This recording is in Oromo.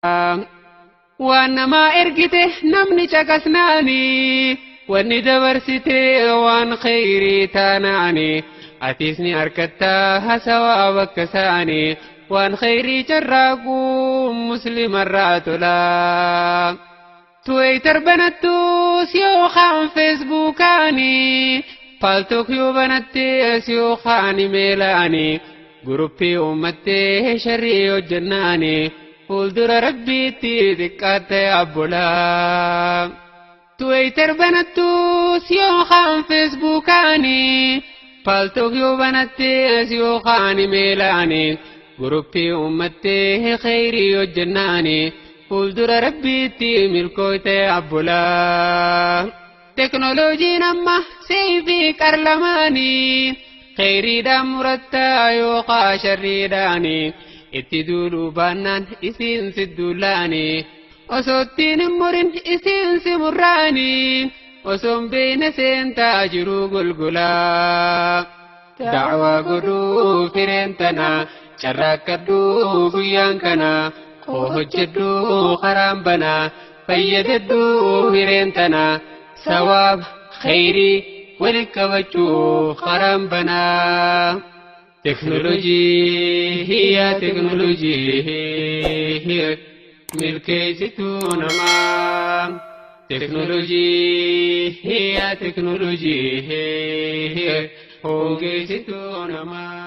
Waan namaa ergite namni caqasnaani, wanni dabarsite waan kheyrii taanaani, atis ni harkattaa hasawaa bakka isaanii, waan kheyrii carraaquu muslimarraa tolaa. Tiwiitar banattus yookaan feesbuukaani, Paltalk yoo banattees yookaan imeelaani, guruppii uummattee sharrii hojjennaani, fuuldura rabbiitti xiqqaatte abbolaa. Tiwiitar banattus yookaan feesbuukaani, Paltalk yoo banattees yookaan imeelaani, guruppii uummattee kheyrii hojjennaani, fuuldura rabbiitti milkooyte abbolaa. Teknooloojiin amma seefii qarlamaanii, kheyriidhaan murattaa yookaan sharriidhaanii, itti duuluu baannaan isiin si duulaanii, osoo ittiin hin murin isiin si murraanii, osoo hin beekne seentaa jiruu golgolaa. Da'waa godhuu fireen tana, carraaqqadhuu guyyaan kana, koo hojjedhuu karaan banaa, fayyadadhuu hireen tana, sawaab kheyrii walitti qabachuu karaan banaa. Teknooloojii yaa teknooloojii milkeessituu namaa. Teknooloojii yaa teknooloojii hongeessituu namaa.